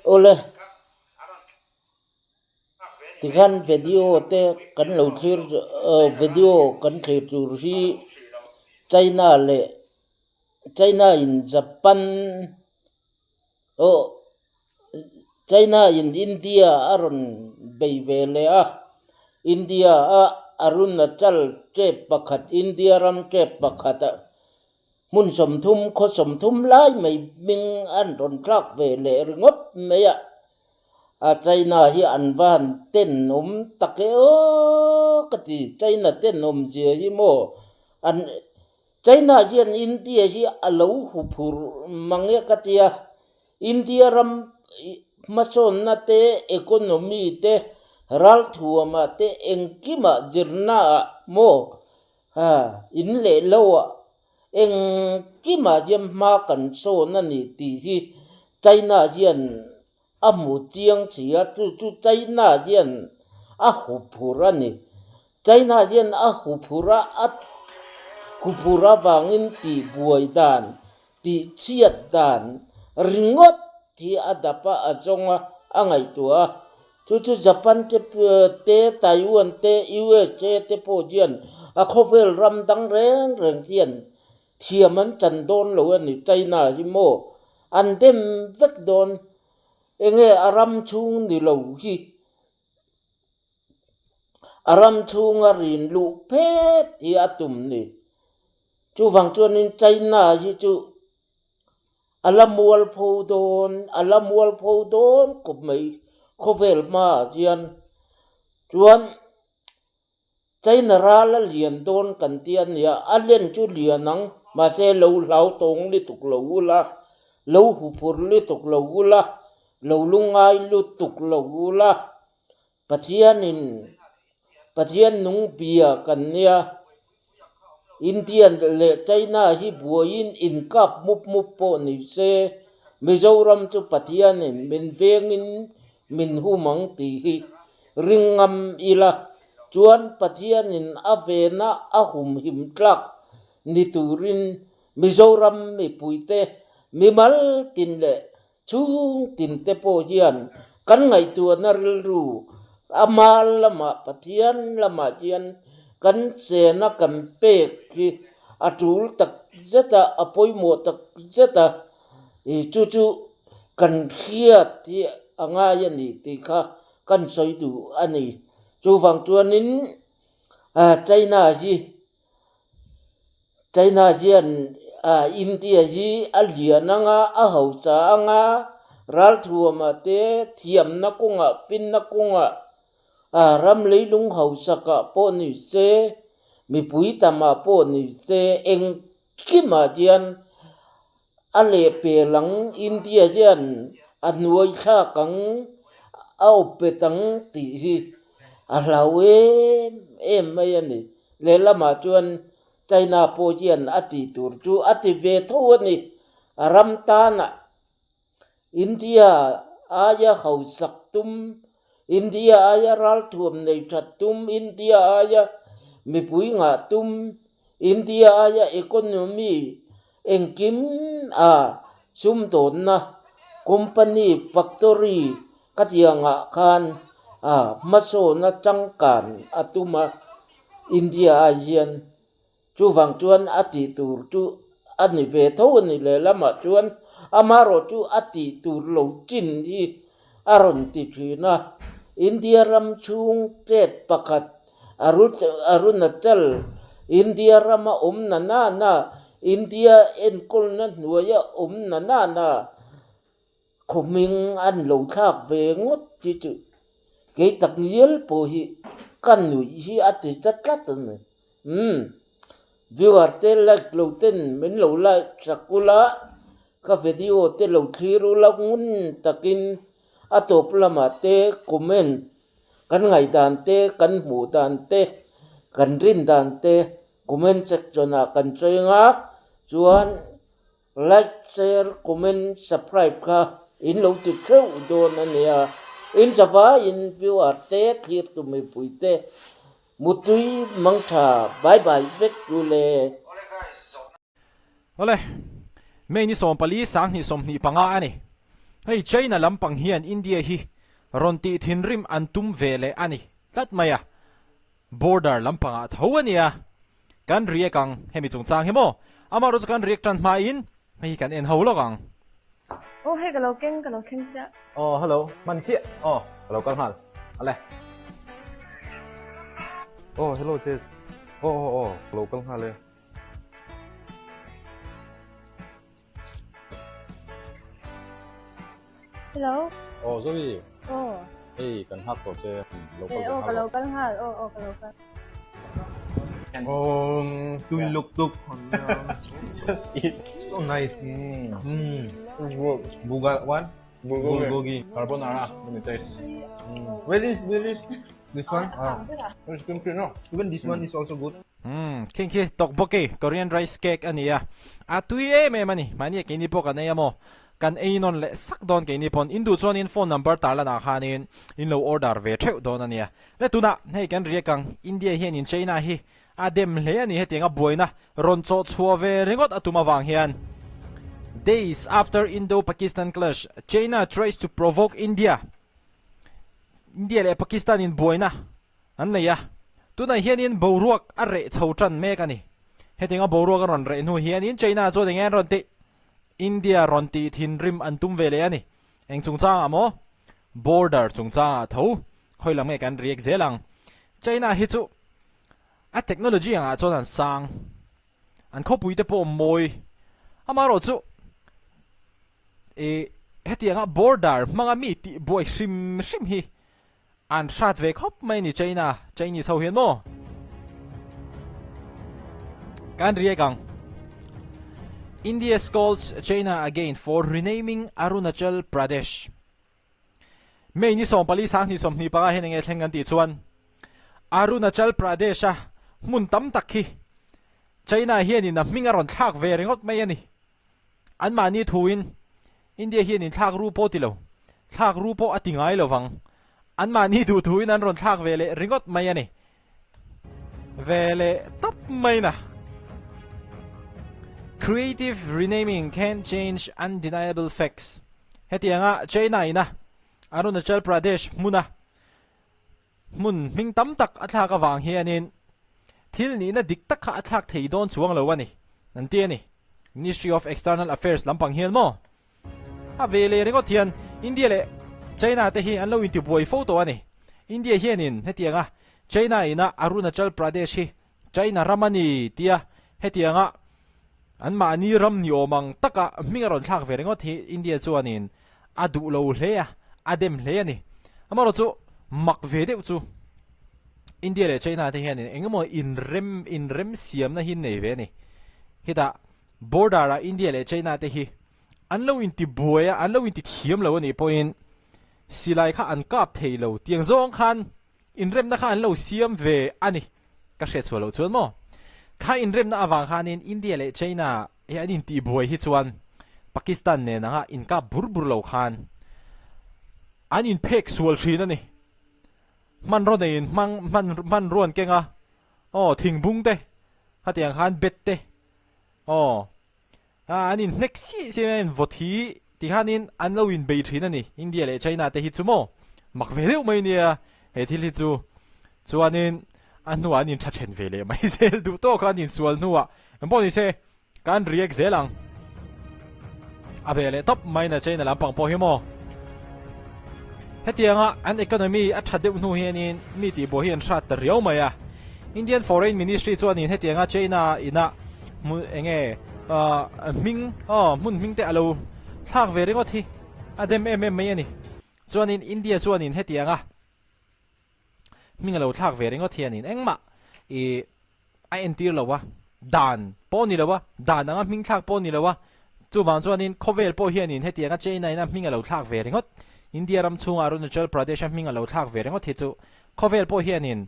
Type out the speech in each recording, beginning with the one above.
Awle, tikhan video te kan lo thlir video kan thlir tur hi China leh China in Japan aw China in India a rawn bei ve leh a, India a Arunachal tep pakhat India ram tep pakhat ah Hmun 30, khaw 30 lai mai hming an rawn tlak ve leh ringawt mai a, a China hi an va han tenawm tak e aw ka ti, China tenawm zia hi maw an China hian India hi a lo huphur mang e ka tia, India ram hmasawnna te, economy te, ralthuama te engkimah zirnaah maw Ha, in leh lo ah engkimah hian hma kan sawn a ni tih hi China hian a hmu chiang si a, chu chu China hian a huphur a ni. China hian a huphur a, a huphur avangin tih buai dan, tih chhiat dan ringawt hi a dap a, a zawng a, a ngaihtuah a. Chu chu Japan te te, Taiwan te, USA te pawh hian a khawvel ram dang reng reng hian thiam an chan dawn lo a ni. China hi maw an dem vek dawn enge a ram chhung ni lo hi a ram chhunga rin luh phet hi a tum ni. Chuvang chuanin China hi chu. A la mualpho dawn, a la mualpho dawn khawp mai khawvel hmaah hian. Chuan China ral a lian dawn kan ti a nia, a len chu lian ang, mahse lo hlau tawng lutuk lo ula, lo huphur lutuk lo ula, lo lungngai lutuk lo ula. Pathianin Pathian nung bia kan nia. India leh China hi buaiin inkap mup mup pawh ni se, Mizoram chu Pathianin min vengin min hum ang tih hi ring ngam ila chuan Pathianin a vena a humhim tlak ni turin Mizoram mipuite mimal tin leh Chhung tin te pawh hian kan ngaihtuahna rilru ama lamah Pathian lamah hian kan chena kan pek hi a tul tak zet a, a pawimawh tak zet a, ih chu chu kan hriat hi a ngai a ni tih kha kan sawi duh a ni. Chuvang chuanin China hi China hian India hi a lian anga a hausa anga ralthuama te thiamna kawngah finna kawngah ram leilung hausakah pawh ni se mipui tamah pawh ni se engkimah hian a lehpel ang India hian a hnuai thlak ang a awp bet ang tih hi a hlau em em mai a ni. Lehlamah chuan China pawh hian a tih tur chu a ti ve tho a ni. A ram tanah India aia hausak tum, India aia ralthuam nei that tum, India aia mipui ngah tum, India aia economy engkim a sumdawnna company, factory ka tiangah khan a hmasawn a changkan a tum a, India ah hian Chuvang chuan a tih tur chu a ni ve tho a ni lehlamah chuan amaherawh chu a tih tur lo chin hi a rawn ti thin a. India ram chhung tlep pakhat Arunachal India rama awm na nana India enkawlna hnuaia awm na nana Khaw hming an lo thlak ve ngawt chi chu kei tak ngial pawh hi ka nuih hi a ti chat tlat a ni. Umm viewer te like lo ten min lo like sak ula ka video te lo thlir ula ngun takin a tawp lamah te comment kan ngaihdan te kan hmuh dan te kan rin dan te comment section ah kan sawi anga chuan Like, share, comment, subscribe kha in lo ti theuh dawn a nia. In chava in viewer te thlir tu mipui te mutui mangtha bye bye vek tu le. Awle, May ni 14 25 a ni. Hei China lampang hian India hi rawn tih thinrim an tum ve leh a ni tlat mai a, border lampangah tho a nia. Kan react ang hemi chungchang hi maw? Amaherawhchu chu kan react tan hmain hei hi kan en ho lawk ang. Aw hei ka lo keng ka lo thleng chiah. Aw hello hman chiah aw ka lo kal nghal ale. Aw hello Chase aw aw aw ka lo kal nghal e. Hello. Aw Zoe. Aw. Hei kan nghak tawh che. Lo kal ve nghal. Aw ka lo kal nghal. Aw aw ka lo kal. Aw tui luk tuk. Just eat. So nice. Mm. Bulgogi one. Bulgogi. Carbonara. Let me taste. Where is where is this one? Ah. It's kimchi no. Even this one is also good. Umm khing khi tteokbokki Korean rice cake a ni a, a tui em em a ni. Mahni a keini pawh kan ei a maw? Kan ei nawn leh sak dawn keini pawn in duh chuanin phone number tarlan ah khanin in lo order ve theuh dawn a nia. Le tunah hei kan riak ang, India hianin China hi a dem hle a ni hetiang a buaina rawn chawh chhuah ve ringawt a tum avang hian. Days after Indo-Pakistan clash, China tries to provoke India. India leh Pakistan in buaina An nei a, tunah hianin boruak a reh chho tan mek a ni. Hetianga boruak a rawn reh hnu hianin China chuan enge an rawn tih? India rawn tih thinrim an tum ve leh a ni. Eng chungchangah maw? Border chungchangah tho khawi lam nge kan riak zel ang. China hi chu a technology angah chuan an sang, an khawpui te pawh mawi. Amaherawhchu ih hetianga border hmanga mi tih buai hrim hrim hi An hrat ve khawp mai ni China, Chinese ho hian maw? Kan riak ang. India scolds China again for renaming Arunachal Pradesh. May ni 14 sanghnih 25 hian enge thleng kan tih chuan Arunachal Pradesh a hmun tam tak hi China hianin a hming a rawn thlak ve ringawt mai a ni. Anmahni thuin India hian in thlak ru pawh ti lo, thlak ru pawh a ti ngai lo vang. Anmahni duh thuin an rawn thlak ve leh ringawt mai a ni. Ve leh tawp mai na. Creative renaming can't change undeniable facts. Hetianga China ina Arunachal Pradesh hmuna Hmun hming tam tak a thlak avang hianin thil nihna dik tak kha a thlak thei dawn chuang lo a ni, an ti a ni. Ministry of External Affairs lampang hian maw? A ve leh ringawt hian India leh China te hi an lo intibuai fo tawh a ni. India hianin hetianga China ina Arunachal Pradesh hi China ram a ni tia hetianga anmahni ram ni awm ang taka hming a rawn thlak ve ringawt hi India chuanin a duh lo hle a, a dem hle a ni. Amaherawh chu mak ve deuh chu India leh China te hianin eng emaw inrem inrem siamna hi nei ve a ni. Hetah border ah India leh China te hi an lo inti buai a, an lo inti thiam lo a nih pawhin silai kha an kap thei lo tiang zawng khan Inremna kha an lo siam ve a ni. Ka hriat chhuah loh chuan maw? Kha inremna avang khanin India leh China hi an intihbuai hi chuan Pakistan nen anga inkap bur bur lo khan an inphek sual thin a ni. Hmanraw neiin hmang hman hmanrua an keng a, aw thingbung te, khatiang khan bet te, aw. A, an inhnek si si mai a, in vaw thi ti khanin an lo inbei thin a ni, India leh China te hi chu maw mak ve deuh mai nia he thil hi chu. Chuanin a hnuah an intha then ve leh mai zel duh tawk a an insual hnuah engpawh ni se kan react zel ang. A ve leh tawp mai na China lampang pawh hi maw. Hetianga an economy a tha deuh hnu hianin mi tihbuai hi an hrat ta riau mai a. Indian Foreign Ministry chuanin hetianga China ina hmun enge hming aw hmun hming te a lo thlak ve ringawt hi a dem em em mai a ni. Chuanin India chuanin hetianga hming a lo thlak ve ringawt hianin engmah ih a entir lo a, dan pawh a ni lo a, dan anga hming thlak pawh a ni lo a, chuvang chuanin khawvel pawh hianin hetianga China ina hming a lo thlak ve ringawt, India ram chhunga Arunachal Pradesh a hming a lo thlak ve ringawt hi chu khawvel pawh hianin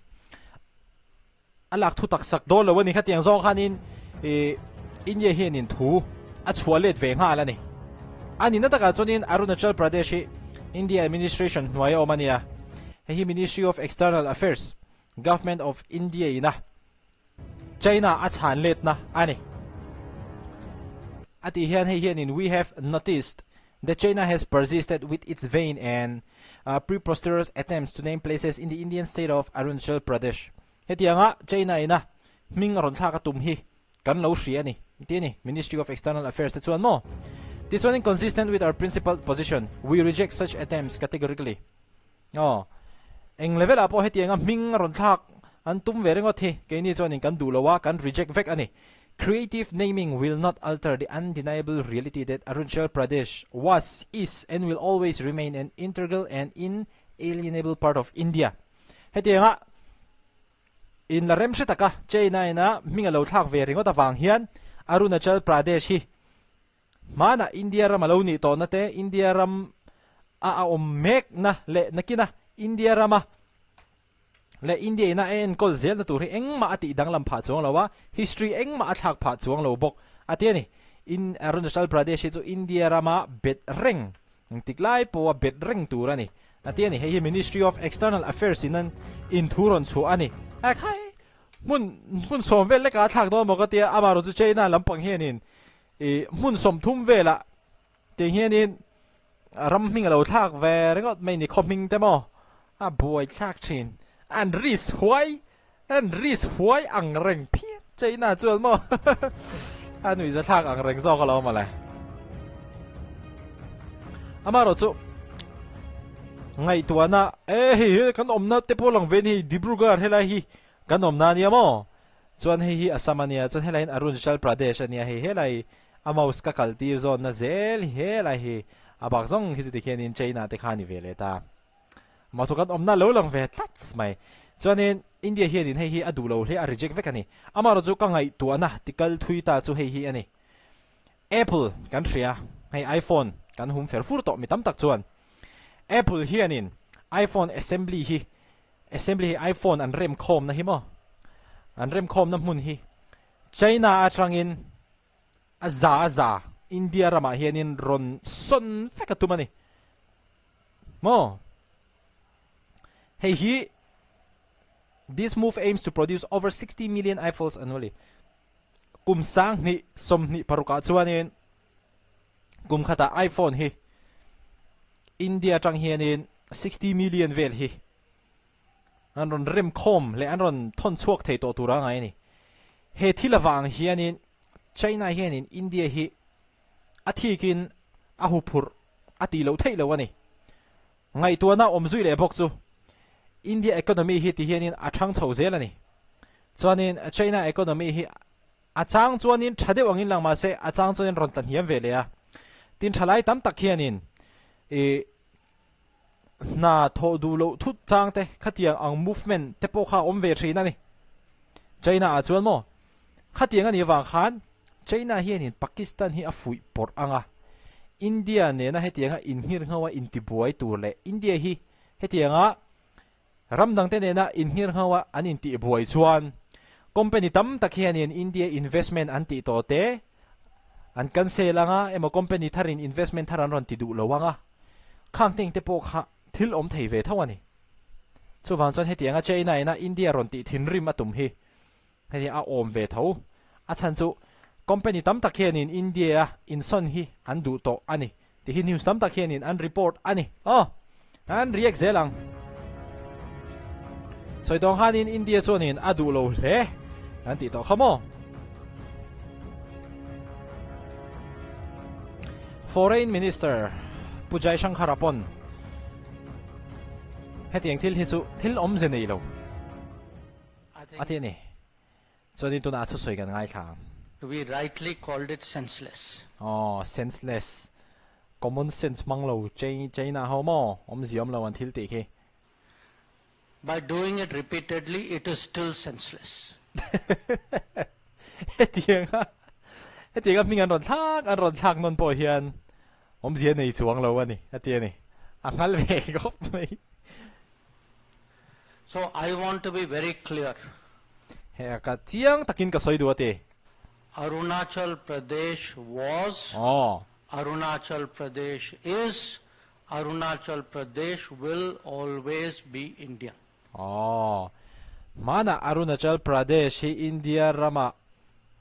a lak thu tak sak dawn lo a ni. Khatiang zawng khanin ih India hianin thu a chhuah let ve nghal a ni. A nihna takah chuanin Arunachal Pradesh hi India administration hnuai a awm a nia, hei hi Ministry of External Affairs, Government of India ina China a chhan letna a ni. A tih hian hei hianin we have noticed. that China has persisted with its vain and preposterous attempts to name places in the Indian state of Arunachal Pradesh. Hetianga China ina hming a rawn thlak a tum hi kan lo hria a ni, ti a ni Ministry of External Affairs te chuan maw? Tichuanin consistent with our principled position, we reject such attempts categorically. Aw, eng level ah pawh hetianga hming a rawn thlak an tum ve ringawt hi keini chuanin kan duh lo a, kan reject vek a ni. Creative naming will not alter the undeniable reality that Arunachal Pradesh was, is and will always remain an integral and inalienable part of India. Hetianga in la rem hre taka China ina hming a lo thlak ve ringawt avang hian Arunachal Pradesh hi Hmanah India ram a lo nih tawhna te, India ram a a awm mekna leh nakina India rama leh India ina a enkawl zelna tur hi engmah a tih danglam phah chuang lo a, history engmah a thlak phah chuang lo bawk a ti a ni. In Arunachal Pradesh hi chu India rama bet reng, engtik lai pawha bet reng tur a ni a ti a ni. Hei hi Ministry of External Affairs in an inthu rawn chhuah a ni. Ekhai! Hmun hmun sawm vel lekah a thlak dawn maw ka tia, amaherawhchu chu China lampang hianin I hmun 30 velah tih hianin ram hming a lo thlak ve ringawt mai ni khaw hming te maw a buai thlak thin an risk huai an risk huai ang reng phian China chuan maw a nuihza thlak ang reng zawk alawm mawle amaherawh chu ngaihtuahna e hei hi kan awmna te pawh lang ve ni hei Dibrugarh helai hi kan awmna ania maw. Chuan hei hi Assam a nia, chuan helai hian Arunachal Pradesh a nia, hei helai a mouse ka kal tir zawnna zel hi helai hi a bak zawng hi chuti khianin China te kha a ni ve leh ta. Mahse kan awmna lo lang ve tlat mai. Chuanin India hianin hei hi a duh lo hle a reject vek a ni. Amaherawhchu chu ka ngaihtuahna tikal thui ta chu hei hi a ni. Apple kan hria, hei iPhone kan hum fer fur tawh mi tam tak chuan Apple hianin iPhone assembly hi Assembly hi iPhone an rem khawmna hi maw? An rem khawmna hmun hi China atangin a za a za India ramah hianin rawn sawn vek a tum a ni. Maw? Hei hi This move aims to produce over 60 million iPhones annually. Kum 2026 ah chuanin kum khatah iPhone hi India atang hianin 60 million vel hi an rawn rem khawm leh an rawn thawn chhuak thei tawh tur a ngai a ni. He thil avang hianin China hianin India hi a thikin a huphurh a tih loh theih lo a ni. Ngaihtuahna awm zui leh bawk chu India economy hi ti hianin a thang chho zel a ni. Chuanin China economy hi A chang chuanin tha deuh angin lang mahse a chang chuanin rawn tla hniam ve leh a. Tin thalai tam tak hianin ih hna thawh duh loh thut chang te khatiang ang movement te pawh kha a awm ve thin a ni. China ah chuan maw khatiang a nih avang khan China hianin Pakistan hi a fuih pawrh ang a, India nena hetianga inngirngho a intibuai tur leh India hi hetianga Ram dangte nena innghirngho a an intih buai chuan company tam tak hianin India investment an tih tawh te an cancel anga emaw company tharin investment thar an rawn ti duh lo anga khang teng te pawh kha thil awm thei ve tho a ni. Chuvang chuan hetianga China ina India rawn tih thinrim a tum hi Hei hi a awm ve tho. A chhan chu company tam tak hianin India-a insawn hi an duh tawh a ni tih hi news tam tak hianin an report a ni. Aw, an react zel ang. Sawi tawng khanin India chuanin a duh lo hle an tih tawh kha maw? Foreign Minister Pu Jaishankar-a pawn hetiang thil hi chu thil awmze nei lo. A ti a ni. Chuanin tunah a thusawi kan ngaithla ang. We rightly called it senseless. Aw, senseless. Common sense hmang lo China ho maw? Awmzia awm lo an thil tih khi. By doing it repeatedly, it is still senseless. Hetianga hetianga hming an rawn thlak an rawn thlak nawn pawh hian awmzia nei chuang lo a ni, a ti a ni. A nghal ve khawp mai. So I want to be very clear. He ka chiang takin ka sawi duh a ti. Arunachal Pradesh was, Aw. Arunachal Pradesh is, Arunachal Pradesh will always be Indian. Aw. Hmanah Arunachal Pradesh hi India ramah.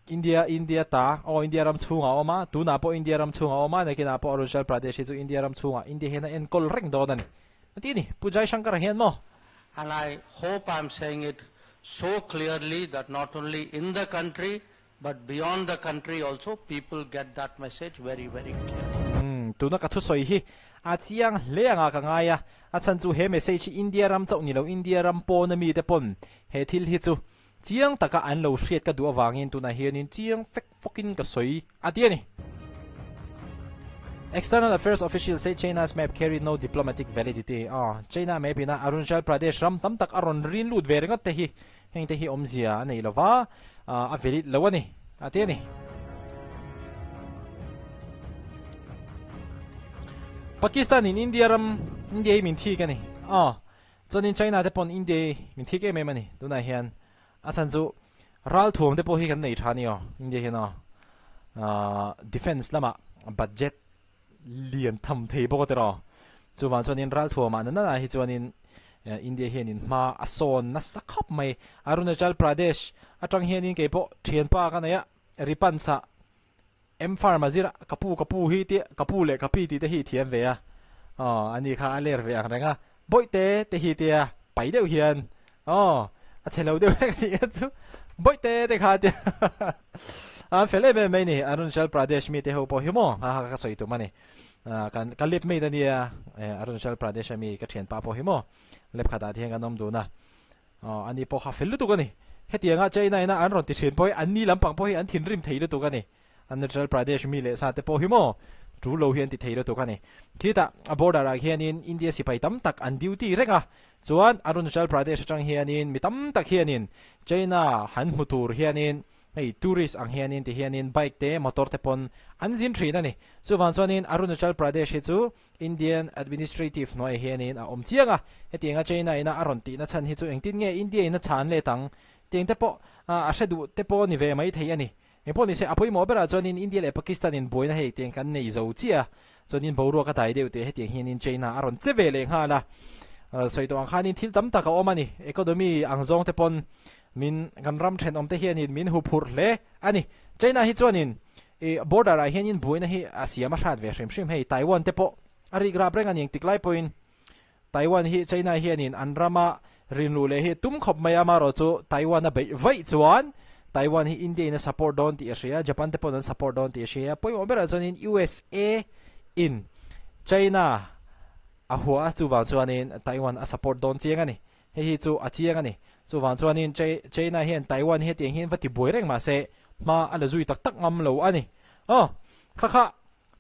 India India ta aw India ram chhungah a awm a, tunah pawh India ram chhungah a awm a, nakinah pawh Arunachal Pradesh hi chu India ram chhungah India hian a enkawl reng dawn a ni. A ti a ni, Pu Jaishankar-a hian maw? And I hope I am saying it so clearly that not only in the country but beyond the country also people get that message very very clearly. Umm, tuna ka thusawi hi a chiang hle anga ka ngai a, a chhan chu he message hi India ram chauh ni lo India ram pawna mite pawn he thil hi chu Chiang taka an lo hriat ka duh avangin tunah hianin chiang fek fawkin ka sawi a ti a ni. External Affairs officials say China's map carried no diplomatic validity. Aw, China map ina Arunachal Pradesh ram tam tak a rawn rin lut ve ringawt te hi heng te hi awmzia a nei lova, a valid lo a ni, a ti a ni. Pakistan in India ram, India hi min thik a ni. Aw. Chuanin China te pawn India hi min thik em em a ni tunah hian a chhan chu ralthuam te pawh hi kan nei tha a ni aw India hian aw ahh defence lamah budget lian tham thei bawk a tiraw chuvang chuanin ralthuamah na nana hi chuanin India hianin hma a sawn nasa khawp mai Arunachal Pradesh atang hianin keipawh thianpa ka nei a Ripansa M farm a zir a, ka pu ka pu hi tih ka pu leh ka pi tih te hi i thiam ve a, aw ani kha a ler ve ang reng a, bawihte te hi tia pai deuh hian aw a chhe lo deuh vek a nih kha chu bawihte te kha tia an fel em em mai ni Arunachal Pradesh mi te ho pawh hi maw ha ha ka sawi tum a ni kan ka lip mate a nia Arunachal Pradesh ami ka thianpa pawh hi maw lep khatah te hian kan awm dun a. Aw, ani pawh kha fel lutuk a ni. Hetianga China ina an rawn ti thin pawh hi an ni lampang pawh hi an thinrim thei lutuk a ni. Arunachal Pradesh mi leh sa te pawh hi maw tul lo hi an ti thei lutuk a ni. Khitah a border ah hianin India sipai tam tak an duty reng a, chuan Arunachal Pradesh atang hianin mi tam tak hianin China han hmu tur hianin hei tourist ang hianin ti hianin bike te motor te pawn an zin thin a ni. Chuvang chuanin Arunachal Pradesh hi chu Indian Administrative hnuaiah hianin a awm chiang a, hetianga China ina a rawn tihna chhan hi chu engtin nge India in a chhan let ang tiang te pawh a hre duh te pawh ni ve mai thei a ni. Engpawh nise a pawimawh berah chuanin India leh Pakistan in buaina hei tiang kan nei zo chiah a, chuanin boruak a dai deuh teh hetiang hianin China a rawn che ve leh nghal a, sawi tawh ang khanin thil tam tak a awm a ni. Economy ang zawng te pawn min kan ram thenawm te hianin min huphurh hle a ni. China hi chuanin I border ah hianin buaina hi a siam a hrat ve hrim hrim hei Taiwan te pawh a rik rap reng a ni engtik lai pawhin Taiwan hi China hianin an rama rinluh leh hi tum khawp mai a amaherawh chu Taiwan a beih vaih chuan Taiwan hi India in a support dawn tih a hria Japan te pawhin an support dawn tih a hria pawimawh berah chuanin USA in China a hua chuvang chuanin Taiwan a support dawn chiang a ni. Hei hi chu a chiang a ni. Chuvang chuanin China hian Taiwan hi hetiang hian va ti buai reng mah se hma a la zui tak tak ngam lo a ni. Aw, kha kha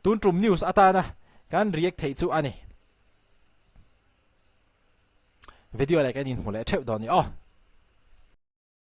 tun tum news atana kan react theih chu a ni. Video leh kan inhmu leh theuh dawn ni aw.